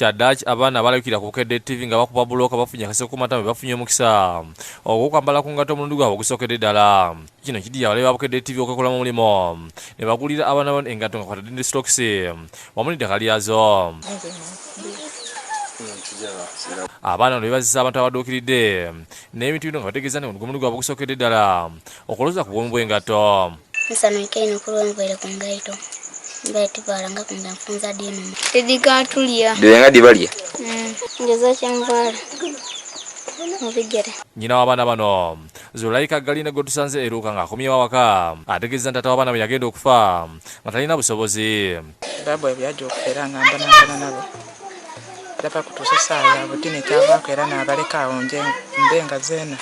Kyaddaaki abaana abalabikira ku Bukedde TV nga bakuba bbulooka bafunye akaseko ku matama bwe bafunye omukisa ogw'okwambala ku ngatto omulundi gwabwe ogusookedde ddala. Kino kiddiridde abalabi ba Bukedde TV okwekolamu omulimu ne bagulira abaana bano engatto nga kw'otadde ne sitokisi wamu n'eddagala lyazo. Abaana bano beebazizza abantu abadduukiridde n'ebintu bino nga bategeeza nti guno gwe mulundi gwabwe ogusookedde ddala okulowooza ku buwoomi bw'engatto. Nsanwike inho kulw'envaire ku ngaito. Mbaire tivaalangaku nga nfunza dh'enhuma. Tidhikaatulya. Dhibe nga dhibalya. Njoza kye nvaala mu bigere. Nnyina w'abaana bano, Zulaika Galina gwetusanze e Luuka ng'akomyewo awaka ategeezezza nti taata w'abaana bwe yagenda okufa nga talina busobozi. Baabwe bwe yaja okufa era nga mbonangana nabo era pakutuusa esaawa ya buti nekyavaaku era nabaleka awo nje mbe nga zeena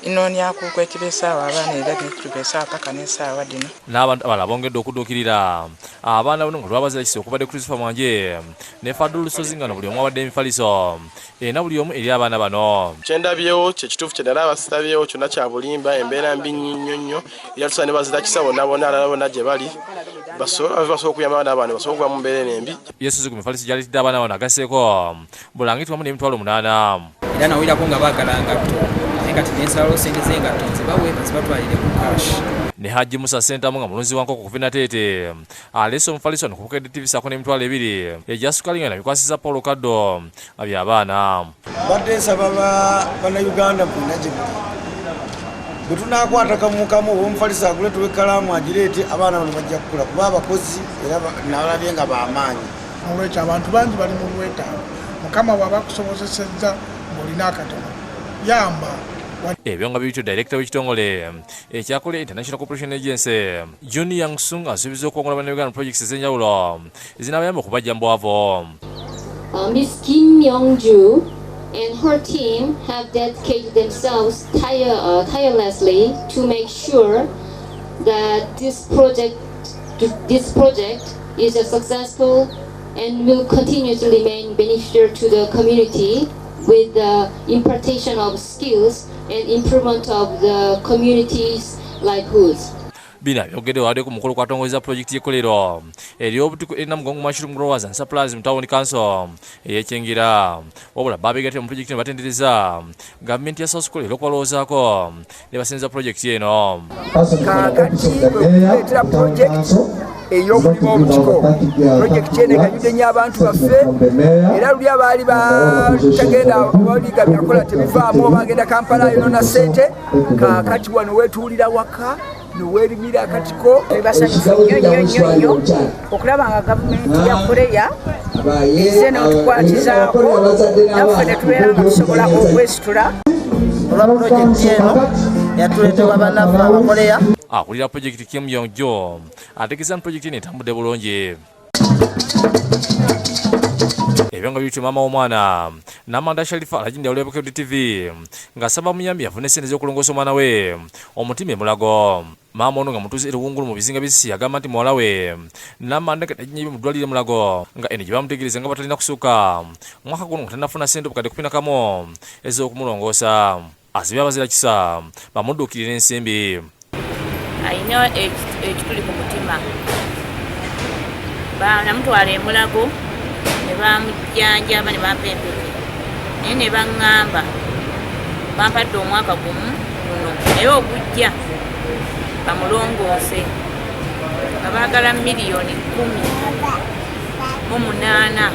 inoonyakuuku ekibeesaawo abaana era nekitubeesaawo paka n'esaawa dhino. N'abantu abalala bongedde okudduukirira abaana bano nga lwabazira kisa okubadde Christopher Mwanje ne Fadul Lusozi nga no buli omu awadde emifaliso ena buli omu eri abaana bano. Kyendabyewo kyekituufu kyenalaba sirabyewo kyonna kya bulimba embeera mbi nnyo nnyo era tusaba ne bazira kisa bonna bonna alala bonna gye bali basobole okuyamba abaana bano basobole okuva mu mbeera eno embi. Yesu ku mifaliso gy'aleetedde abaana bano agasseeko bulangiti wamu n'emitwalo 8. Era nawulirako nga baagala ngatto naye kati nensalawo sente z'engatto nzibawe bazibatwalire ku cash. Ne Hajji Musa Ssentamu nga mulunzi wa nkoko okuva e Nateete aleese omufaliso wano ku Bukedde TV ssaako n'emitwalo 2 egya ssukaali nga nabikwasizza Paul Kaddo nga by'abaana. Mbadde nsaba Bannayuganda mwenna gye muli bwe tunaakwata kamu kamu oba omufaliso agule tuwe ekkalaamu agireete abaana bano bajja kukula kuba abakozi era nalabye nga b'amaanyi. Noolwekyo abantu bangi bali mu bwetaavu. Mukama bw'aba akusobozesezza ng'olina akatono yamba. Ebyo nga bibityo Director w'ekitongole ekya Korea International Cooperation Agency Jun Yang Sung asuubiza okuwangula Bannayuganda mu projects ez'enjawulo ezinaabayamba okubaggya mu bwavu. Miss Kim Young-ju and her team have dedicated themselves tirelessly to make sure that this project is a successful and will continue to remain beneficial to the community with the impartation of skills and improvement of the community's livelihoods. Bino abyogedde wadde ku mukolo kwatongozza pulojekiti y'ekkolero ery'obutiko e Namugongo Mushroom Growers and Suppliers mu Town Council ey'Ekyengera. Wabula babeegattira mu pulojekiti eno batendereza gavumenti ya South Korea olw'okubalowoozaako ne basinza pulojekiti eno. Kaakati kwe kutuleetera pulojekiti ey'okulima obutiko. Pulojekiti eno eganyudde nnyo abantu baffe era luli abaali batagenda baliga byakola tebivaamu oba agenda Kampala ayonona ssente. Kaakati wano weetuulira waka neweerimira akatiko. Tuli basanyufu nnyo nnyo nnyo nnyo okulaba nga gavumenti ya Korea ezze n'otukwatizaako naffe ne tubeera nga tusobola okwesitula. Olwa pulojekiti eno yatuleetebwa bannaffe Abakoleya. Akulira pulojekiti Kim Yong Jo ategeeza nti pulojekiti eno etambudde bulungi. Ebyo nga biyitibwa maama w'omwana Namanda Sharifa alagidde olwa Bukedde TV ng'asaba muyambi afune ssente z'okulongoosa omwana we omutima e Mulago. Maama ono nga mutuuze e Luwungulu mu bizinga by'e agamba nti muwala we Namanda kati ajjanjabibwa mu ddwaliro e Mulago nga eno gye bamutegeereza nga batalina kusukka mwaka guno nga tannafuna ssente obukadde 11 ez'okumulongoosa. Asabye abazira kisa bamudduukirire ensimbi. Alina ekituli ku mutima. Namutwala e Mulago ne bamujjanjaba ne bampa empeke naye ne baŋŋamba bampadde omwaka gumu guno naye ogujja bamulongoose nga baagala miliyoni 18 mu 500.